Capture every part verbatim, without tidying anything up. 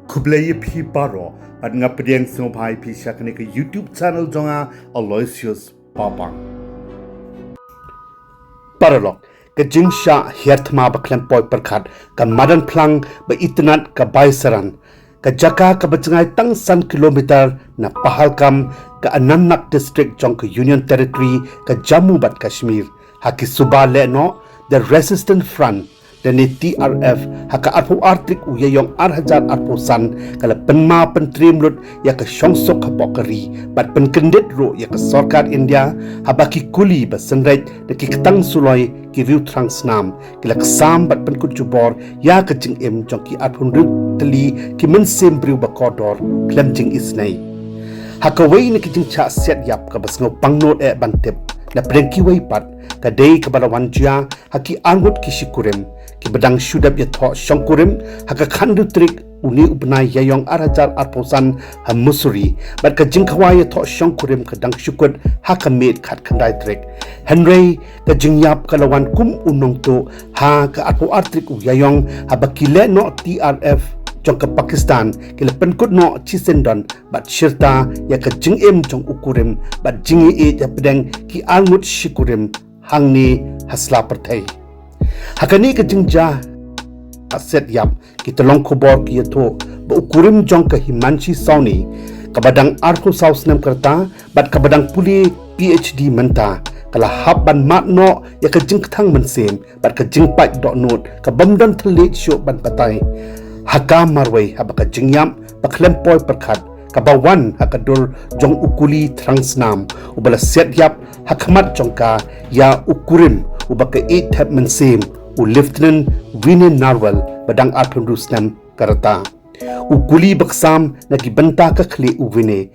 Khublei ïa phi baroh, bad nga pdiang sngewbha ïa phi sha kane ka YouTube channel jong nga, Aloysius Papang. Paralok, ka jingshah hiar thma ba khlem poi pyrkhat, ka madan phlang ba itynnad ka Baisaran, ka jaka kaba jngai tang san kilometer na Pahalgam, ka Anantnag District jong ka Union Territory ka Jammu bad Kashmir, ha ki suba lehnoh, The Resistance Front, lane T R F, ha ka arphew ar tarik u Ïaïong ar hajar arphew san, ka la pynma pyntriem lut ïa ka shongsuk hapoh ka ri, bad pynkyndit ruh ïa ka sorkar India, haba ki kuli ba synreit da ki ktang suloi, ki riew thrang snam, ki la ksam bad pynkut jubor ïa ka jingim jong ki arphew hynriew tylli ki mynsiem briew ba kordor khlem jingisynei. Ha kawei na ki jingshah siat ïap kaba sngew pangnud eh ban tip, na pdeng kiwei pat, ka dei kaba la wan jia ha ki arngut ki shikurim kiba dang shu dep ïathoh shongkurim, ha ka khathynriew tarik une u bnai Ïaïong ar hajar arphew san ha Mussoorie, bad ka jingkhawai ïathoh shongkurim ka dang shu kut ha ka miet khatkhyndai tarik. Hynrei ka jingïap ka la wan kum u nongtuh ha ka arphew ar tarik u Ïaïong, haba ki lehnoh T R F jong ka Pakistan ki la pynkut noh shisyndon bad shirta ïa ka jingim jong u kurim bad jingïaieit hapdeng ki arngut shikurim hangne ha sla pyrthei. Ha kane ka jingjia siat ïap, ki tyllong khubor ki ïathuh ba u kurim jong ka Himanshi Sawhney, kaba dang arphew saw snem ka rta bad kaba dang pule P H D mynta, ka la hap ban mad noh ïa ka jingkthang mynsiem bad ka jingpait dohnud kabym don thylliej shuh ban batai. Ha ka marwei, haba ka jingïap ba khlem poi pyrkhat, kaba wan ha ka dur jong u kuli thrang snam, uba la siat ïap ha khmat jong ka ïa u kurim uba ka ïeit thep mynsiem, u Lieutenant Vinay Narwal, ba dang arphew hynriew snem ka rta. U kuli ba ksam na ki bynta ka khlieh u Vinay,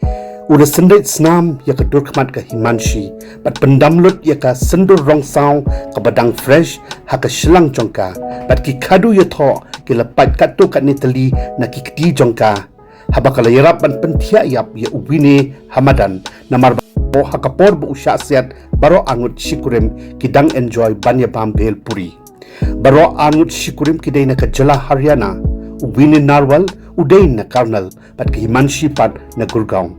u la synreit snam ïa ka dur khmat ka Himanshi, bad pyndam lut ïa ka syndur rong saw kaba dang fresh ha ka shyllang jong ka, bad ki khadu ïathoh ki la pait katto katne tylli na ki kti jong ka, haba ka la ïarap ban pynthiah ïap ïa u Vinay ha madan, namar ba ha ka por ba u shah siat, baroh arngut shikurim ki dang enjoy ban ïabam bhelpuri. Baroh arngut shikurim ki dei na ka jylla Haryana, u Vinay Narwal u dei na Karnal, bad ka Himanshi pat na Gurgaon.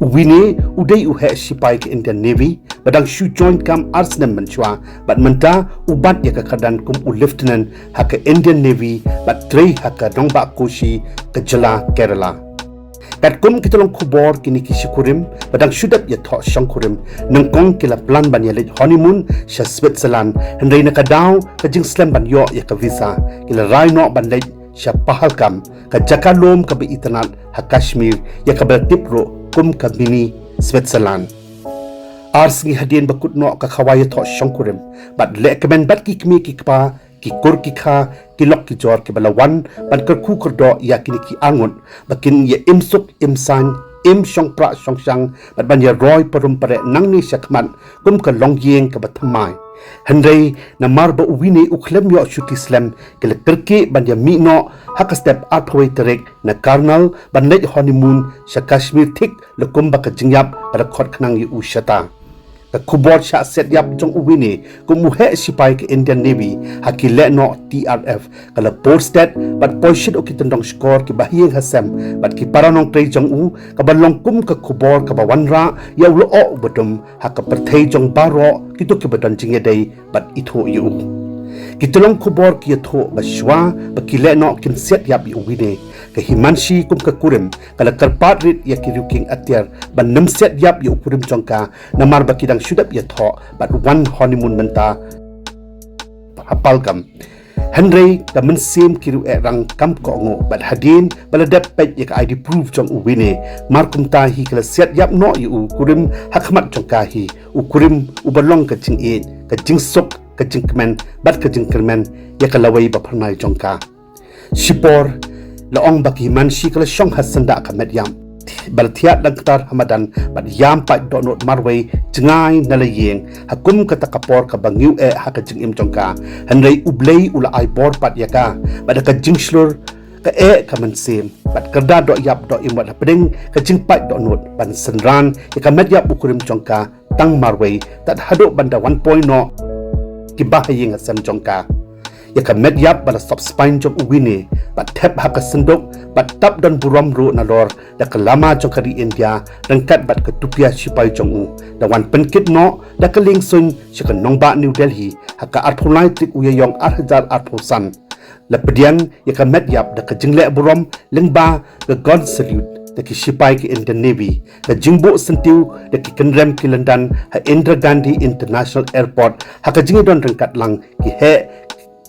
U Vinay u dei u heh shipai ka Indian Navy, ba dang shu join kam ar snem mynshuwa, bad mynta u bat ïa ka kyrdan kum u lieutenant ha ka Indian Navy, bad trei ha ka nongbah Kochi ka jylla Kerala. Katkum ki tyllong khubor, kine ki shikurim ba dang shu dep ïathoh shongkurim, nyngkong ki la plan ban ïaleit honeymoon sha Switzerland, hynrei na ka daw ka jingslem ban ïoh ïa ka visa, ki la rai noh ban leit sha Pahalgam, ka jaka lum kaba itynnad ha Kashmir, ïa kaba la tip ruh kum ka mini Switzerland. Ar sngi hadien ba kut noh ka khawai ïathoh shongkurim, bad lehkmen bad ki kmie ki kpa, ki kur ki kha, ki lok ki jor kiba la wan ban kyrkhu kyrdoh ïa kine ki arngut, ba kin ïa im suk im saiñ, im shong prah shong shang, bad ban ïa roi parum pareh nangne shakhmat kum ka longïing kaba thymmai. Hynrei namar ba u Vinay u khlem ïoh shuti slem, ki la kyrkieh ban ïa mih noh ha ka step arphew wei tarik na Karnal ban leit honeymoon sha Kashmir, thik lada kumba ka jingïap ka la khot khnang ïa u shata. Ka khubor shah siat ïap jong u Vinay kum u heh shipai ka Indian Navy ha ki lehnoh T R F, ka la por stet bad poi shit ïa ki tyndong shkor kiba ha ïing ha sem bad ki para nongtrei jong u, kaba long kum ka khubor kaba wanrah ïa u lyoh uba dum ha ka pyrthei jong baroh kito kiba don jingïadei bad ithuh ïa u. Ki tyllong khubor ki ïathuh ba shuwa ba ki lehnoh kin siat ïap ïa u Vinay, ka Himanshi kum ka kurim ka la kyrpad rit ïa ki riew kieng atiar ban nym siat ïap ïa u kurim jong ka, namar ba ki dang shu dep ïathoh bad wan honeymoon mynta ha Pahalgam. Hynrei ka mynsiem ki riew eh rang kam kohnguh, bad hadien ba la dep peit ïa ka I D proof jong u Vinay, mar kumta hi ka la siat ïap noh ïa u kurim ha khmat jong ka hi, u kurim uba long ka jingïeit, ka jingsuk, ka jingkmen bad ka jingkyrmen ïa ka lawei ba phyrnai jong ka. Shipor la ong ba ka Himanshi ka la shong ha syndah ka met ïap ba la thiah dang ktar ha madan bad ïam pait dohnud marwei jngai na la ïing, ha kum kata ka por kaba ngiew eh ha ka jingim jong ka. Hynrei U Blei u la ai bor pat ïa ka, bad da ka jingshlur ka eh ka mynsiem bad kyrda doh ïap doh im wat hapdeng ka jingpait dohnud ban synran ïa ka met ïap u kurim jong ka tang marwei, tad haduh ban da wan poi noh kiba ha ïing ha sem jong ka. ïa ka met ïap ba la sop spine jong u Wine, bad thep ha ka synduk, bad tap don burom ruh nalor da ka lama jong ka ri India, ryngkat bad ka tupia shipai jong u, da wan pynkit noh da ka lieng suiñ sha ka nongbah New Delhi, ha ka arphew lai tarik u Ïaïong ar hajar arphew san. La pdiang ïa ka met ïap da ka jingleh burom lyngba ka gun salute da ki shipai ka Indian Navy, ka jingbuh syntiew da ki kynrem ki lyndan ha Indira Gandhi International Airport, ha ka jingïadon ryngkat lang ki heh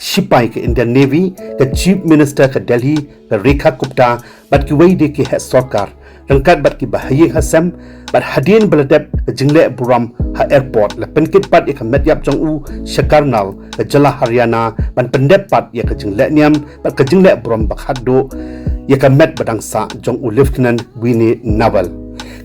shipai ka Indian Navy, ka Chief Minister ka Delhi, ka Rekha Gupta, bad kiwei de ki heh sorkar, ryngkat bad ki bahaïing hasem, bad hadien ba la dep ka jingleh burom ha airport, la pynkit pat ïa ka met ïap jong u sha Karnal, ka jylla Haryana, ban pyndep pat ïa ka jingleh niam bad ka jingleh burom ba khatduh ïa ka met ba dang sah jong u Lieutenant Wine Narwal.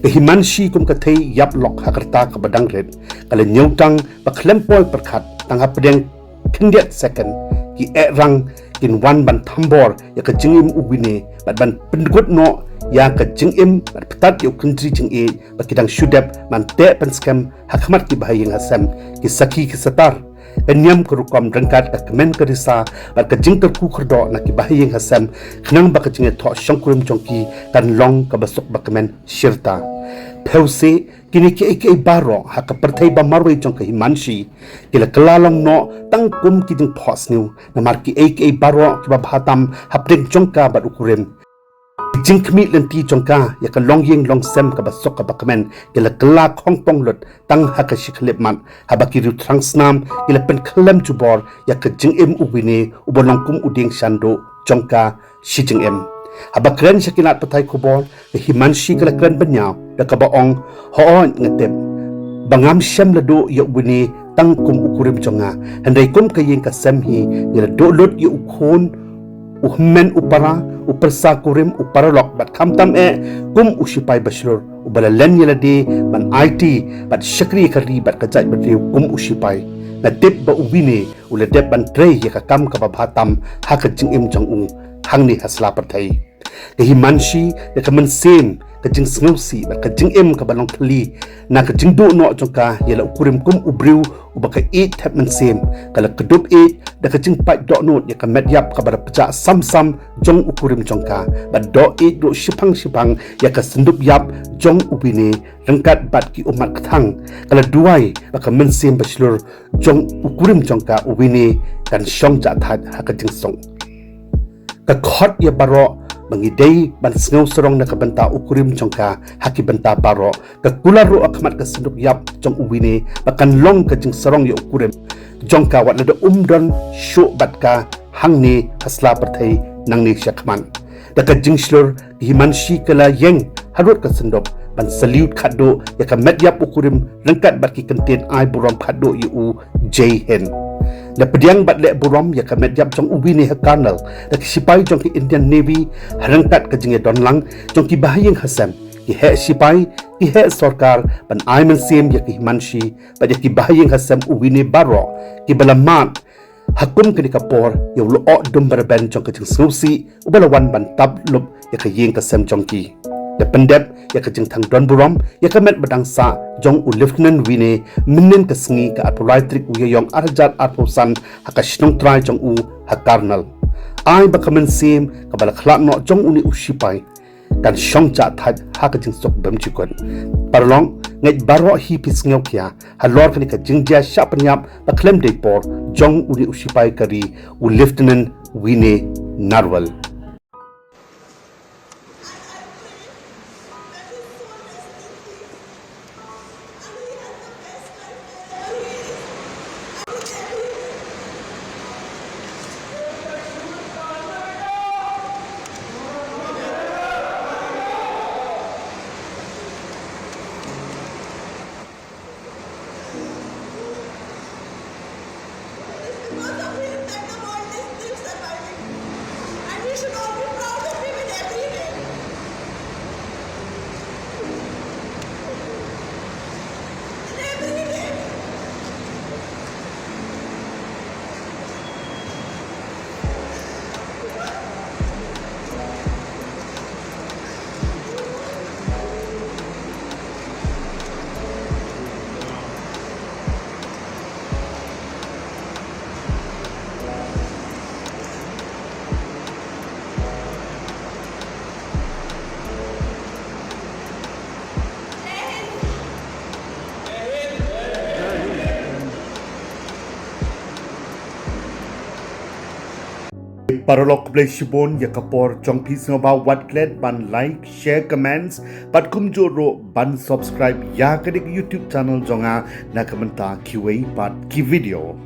Ka Himanshi kum ka thei ïap lok ha ka rta kaba dang rit, ka la ñiewtang ba khlem poi pyrkhat, tang hapdeng khyndiat second, ki ehrang kin wan ban thombor ïa ka jingim u Wine, bad ban pynkut noh ïa ka jingim bad pyntat ïa u kynjri jingïeit ba ki dang shu dep ban teh pynskhem ha khmat ki bahaïing hasem, ki sakhi ki satar. Ka niam ka rukom ryngkat ka kmen ka risa bad ka jingkyrkhu kyrdoh na ki bahaïing hasem, khnang ba ka jingïathoh shongkurim jong ki kan long kaba suk ba kmen shirta. Phewse, kine kiei kiei baroh ha ka pyrthei ba marwei jong ka Himanshi, ki la kylla long noh tang kum ki jingphohsniew, namar kiei kiei baroh kiba bha tam hapdeng jong ka bad u kurim, ki jingkhmih lynti jong ka ïa ka longïing longsem kaba suk kaba kmen, ki la kylla khongpong lut tang ha ka shi khyllipmat, haba ki riew thrang snam ki la pynkhyllem jubor ïa ka jingim u Wine, uba long kum u dieng shanduh jong ka shi jingim. Haba kren sha ki lad pathai khubor, ka Himanshi ka la kren bynñiaw da kaba ong, hooid nga tip ba ngam shem la duh ïa u Wine tang kum u kurim jong nga, hynrei kum ka ïing ka sem hi ngi la duh lut ïa u khun, u hynmen u para, u pyrsa kurim, u paralok, bad khamtam eh kum u shipai bashlur uba la len ïa lade ban aiti bad shakri ïa ka ri bad ka jaitbynriew kum u shipai. Nga tip ba u Wine u la dep ban trei ïa ka kam kaba bha tam ha ka jingim jong u hangne ha sla pyrthei. Ka Himanshi, da ka mynsiem, ka jingsngewsih bad ka jingim kaba long thylli na ka jingduh noh jong ka ïa la u kurim kum u briew uba ka ïeit thep mynsiem, ka la kdup ïeit da ka jingpait dohnud ïa ka met ïap kaba la pjah sam sam jong u kurim jong ka, bad doh ïeit ruh shiphang shiphang ïa ka syndup ïap jong u Wine ryngkat bad ki ummat kthang. Ka la duwai ba ka mynsiem bashlur jong u kurim jong ka u Wine kan shong jahthait ha ka jingsuk. Ka khot ïa baroh ba ngi dei ban sngew sarong na ka bynta u kurim jong ka ha ki bynta baroh. Ka kular ruh ha khmat ka synduk ïap jong u Wine ba kan long ka jingsarong ïa u kurim jong ka wat lada um don shuh bad ka hangne ha sla pyrthei nangne shakhmat. Da ka jingshlur, ka Himanshi ka la ïeng harud ka synduk ban salute khatduh ïa ka met ïap u kurim ryngkat bad ki kyntien ai burom khatduh ïa u Jai Hind. La pdiang bad leh burom ïa ka met ïap jong u Wine ha Karnal da ki shipai jong ka Indian Navy, ryngkat ka jingïadon lang jong ki bahaïing hasem, ki heh shipai, ki heh sorkar, ban ai mynsiem ïa ka Himanshi bad ïa ki bahaïing hasem u Wine baroh kiba la mad ha kum kane ka por ïa u lyoh dum ba rben jong ka jingsngewsih uba la wan ban tap lup ïa ka ïing ka sem jong ki. La pyndep ïa ka jingthang don burom ïa ka met ba dang sah jong u Lieutenant Wine mynnin ka sngi ka arphew lai tarik u Ïaïong ar hajar arphew san ha ka shnong trai jong u ha Karnal. Ai ba ka mynsiem kaba la khlad noh jong une u shipai kan shong jahthait ha ka jingsuk bymjukut. Paralok, ngeit baroh hi phi sngewkhia halor kane ka jingjia shah pynïap ba khlem dei por jong une u shipai ka ri, u Lieutenant Wine Narwal. Paralok, khublei shibun ïa ka por jong phi. Sngewbha wat klet ban like, share, comments bad kumjuh ruh ban subscribe ïa kane ka YouTube channel jong nga na ka bynta kiwei pat ki video.